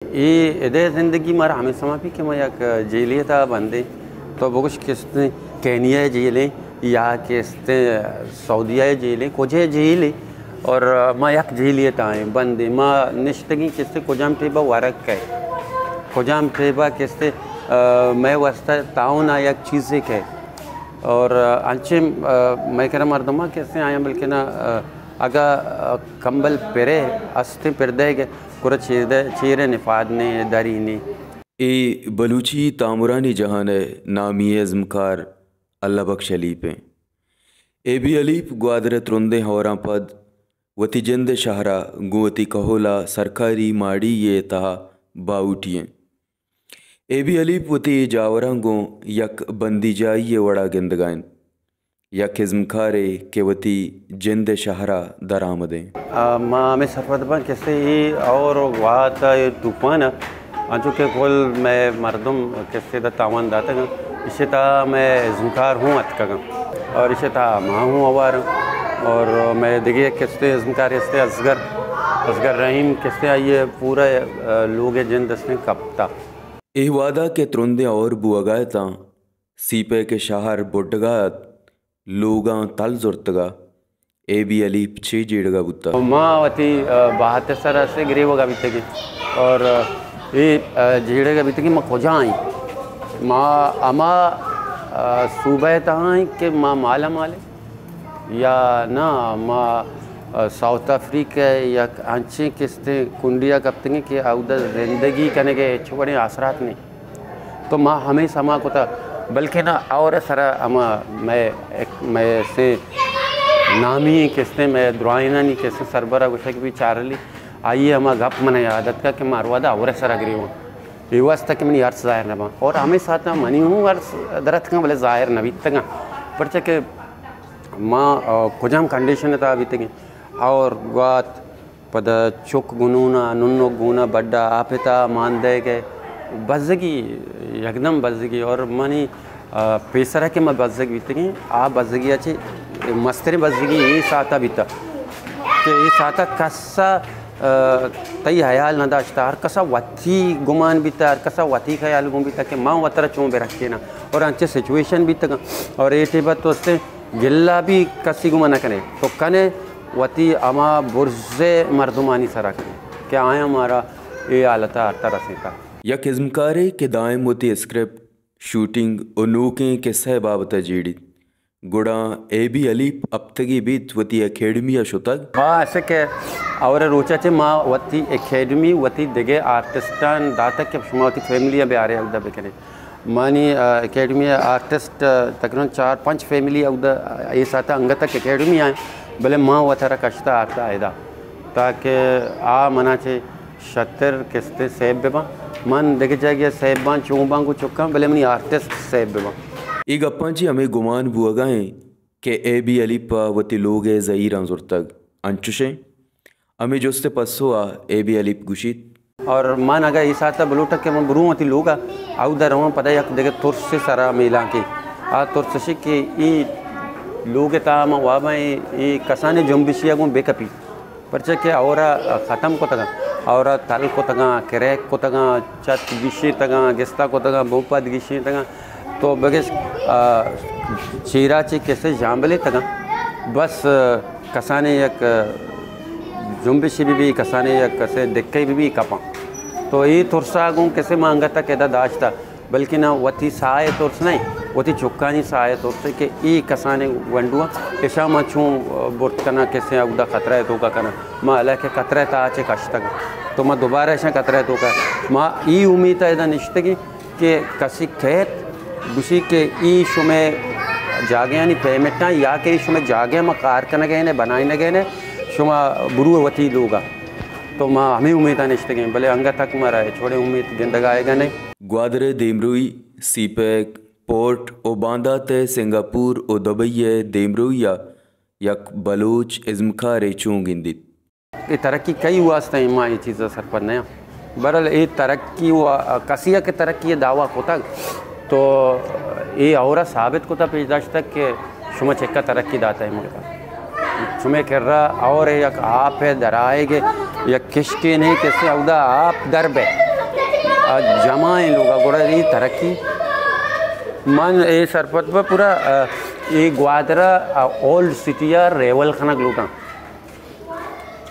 اے ادے زندگی مارا ہمے سما بی کہ ما یک جیلے تا بندیں، تو بگوش کہ استیں کینیا جیلیں یا کہ استیں سعودیہ جیلیں، کجے جیلے، اور ما یک جیلے تا ایں بندیں، ما نشتگیں کہ استیں کجام ٹیبا ورگ کئے، کجام ٹیبا کہ استیں، آ، مئے واسطہ تعاون آ یک چیزے کئے۔ اور، آ، انچیں، آ، مئے کرا مردماں کہ استیں آیاں بلکنا، آ، اگا، آ، کمبل پرے استیں پر دئیگ ء، گڑا چیر دئے، چیر ء نفاد نے، دری نے۔ اے بلوچی تامرانی جہان ء نامی ازمکار اللہ بخش حلیپ انت۔ اے بی حلیپ گوادر ء ترندیں ہوراں پد وتی جند ء شہر ء گوں وتی کہول ء سرکاری ماڑی یے ء تہا باہوٹی انت۔ اے بی حلیپ وتی اے جاوراں گوں یک بندیجاہی ء وڑا گندگا انت، یک ازمکارے کہ وتی جند ء شہر ء درآمد انت۔ آ، ما ہمے سرپد باں کہ سے اے اور گوات ء اے توپان ء انچو کہ کل مئے مردم کسے دا تاوان داتگ انت، ایشی تہا مئے ازمکار ہوں اتکگ انت اور ایشی تہا ما ہوں ہوار انت اور مئے دگہ یک کسے ازمکار استے اصغر، اصغر رحیم کسے آئی ء پورا، آ، لوگ ء جند استیں کپتا۔ اے وہدا کہ ترندیں ہور بوہگا اتاں، سیپیک ء شہر بڈگا ات، لوگاں تل زرتگا، اے بی حلیپ چے جیڑگا بوتا؟ ما وتی، آ، بہت ء سرا سے گریوگا بیتگیں اور، آ، اے، آ، جیڑگا بیتگیں ما کجا ایں؟ ما ہما، آ، صوبہ ء تہا ایں کہ ما مالا مال ایں یا نا، ما، آ، ساؤتھ افریقہ ء یک انچیں کستیں کنڈیا کپتگیں کہ اودا زندگی کنگ ء ہچ وڑیں آسرات نہیں۔ تو ما ہمے سما کتا، بلکنا اور سرا ہما مئے، مئے سے نامی کستیں، مئے درائینانی کستیں سربرا گوشگ بی چارلی، آئی ہما گپ من یاد اتکا کہ ما ہروادا اور سرا گریوان۔ اے واسطہ کہ منی ارس ظاہر نہ باں۔ اور ہمے ساعت منی ہوں ارس درتکاں بلے ظاہر نہ بیتگاں۔ پرچہ کہ ما، آ، کجام کنڈیشن تا بیتگیں۔ اور گوات پدا چک گنونا، ننک گونا، بڈا آپتا مان دئیگ ء بزگی، یکدم بزگی۔ اور منی، آ، پیسرا کہ ما بزگ بیتگیں، آ بزگی ء چہ مستریں بزگی اے ساعتا بیتا کہ اے ساعتا کسا، آ، تئی حیال نہ داشتا، ہر کسا وتی گمان بیتا، ہر کسا وتی خیال گون بیتا کہ ما وترا چون برکیناں۔ اور انچیں سچویشن بیتگاں اور اے ٹیبا تو استیں گلہ بھی کسی گوما نہ کنے، تو کنے وتی ہما برزے مردمانی سرا کنے کہ آیاں مارا اے حالتا ہرتا رسینتا۔ یک ازمکارے کہ دائم وتی اسکرپٹ، شوٹنگ و نوکیں کسہ ء بابت ء جیڑیت، گڑا اے بی حلیپ ہپتگے بیت وتی اکیڈمی ء شتگ۔ ما اسے کہ اور روچا چہ ما وتی اکیڈمی، وتی دگہ آرٹسٹان داتگ کہ شما وتی فیملی ء بیارے اودا بکنے۔ مانی، آ، اکیڈمی ء آرٹسٹ، آ، تقریباً چار پنچ فیملی اودا، آ، اے ساعت ء انگت ء اکیڈمی آئیں، بلے ما وتارا کشتا آرتا ایدا، تاکہ آ منا چہ شتر کستیں سیب بباں۔ من دگہ جاگہ سیب باں، چون باں گوں چکاں، بلے منی آرٹسٹ سیب بباں۔ اے گپاں چہ ہمے گمان بوہگا ایں کہ اے بی حلیپ ء وتی لوگ ء زہیراں زرتگ۔ انچش ایں؟ ہمے جست ء پسو ء اے بی حلیپ گوشیت۔ اور من اگاں اے ساعت ء بلوٹاں کہ من برواں وتی لوگ ء، اودا رواں پدا یک دگہ ترس ء سرا میلانکے۔ آ ترس اش کہ اے لوگ ء تہا من واباں اے، اے کسانیں جنبشے ء گوں بہ کپیت۔ پرچا کہ اورا ختم کتگاں، اورا تل کتگاں، کریک کتگاں، چت گیشینتگاں، گستا کتگاں، بوپد گیشینتگاں۔ تو بگش، آ، چیرا چہ کسے ژامبلے تگاں، بس، آ، کسانیں یک، آ، جنبشے بہ بی، کسانیں یک کسے دکے بہ بی کپاں۔ تو اے ترسا گوں کسے ما انگت ء کدا داشتا، بلکنا وتی ساہ ء ترس نہ، وتی چکانی ساہ ء ترس کہ اے کسانیں گونڈواں اشاں ما چون برت کناں، کسے اودا قطرہ ء توکا کناں، ما علاقہ قطرہ ء تہا چہ کشتگ، تو ما دوبارہ اشاں قطرہ ء توکا، ما اے امیت ء ادا نشتگیں کہ کسی کیت گوشی کہ اے شمئے جاگہانی پیمنٹاں یا کہ اے شمئے جاگہ ما کار کنگ ء نے، بنائینگ ء نے، شما برو وتی لوگا۔ تو ما ہمے امیداں نشتگیں، بلے انگت تک مارا ہچ وڑیں امید گندگ آئیگا نہیں۔ گوادر ء دیمروئی، سی پیک، پورٹ و باندات ء سنگاپور و دبئی ء دیمروئی ء یک بلوچ ازمکارے چون گندیت؟ اے ترقی کئی واسطہ ایں، ما اے چیز ء سرپد نیاں۔ بہرحال اے ترقی و کسی ء کہ ترقی ء دعویٰ کتگ تو اے ہورا ثابت کتگ، پیش داشتگ کہ شما چکا ترقی داتگ اے ملک ء۔ شمے کرا اور یک آپ ء درائگ ء یک کشکے نہیں کہ سے اودا آپ در بہ۔ آ جمع ایں لوگ ءَ، گڑا اے ترقی۔ من اے سرپد باں پورا، آ، اے گوادر ءَ، آ، اولڈ سٹی ءَ ریول کنگ لوٹاں۔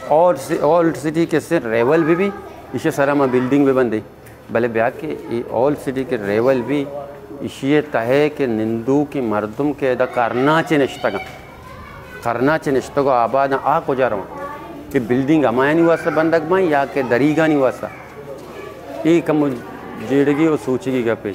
اولڈ س-، اولڈ سٹی کہ سے ریول بہ بی، ایشی سرا ما بلڈنگ بہ بندیں۔ بلے بیا کہ اے اولڈ سٹی کہ ریول بی، ایشی تہ ءَ کہ نندوکیں مردم کہ ادا کرنا چہ نشتگ اَنت، کرنا چہ نشتگ ءُ آباد اَنت، آ کجا رواں؟ کہ بلڈنگ ہمایانی واسطہ بندگ باں یا کہ دریگانی واسطہ؟ اے کمو جیڑگی ءُ سوچگی گپے۔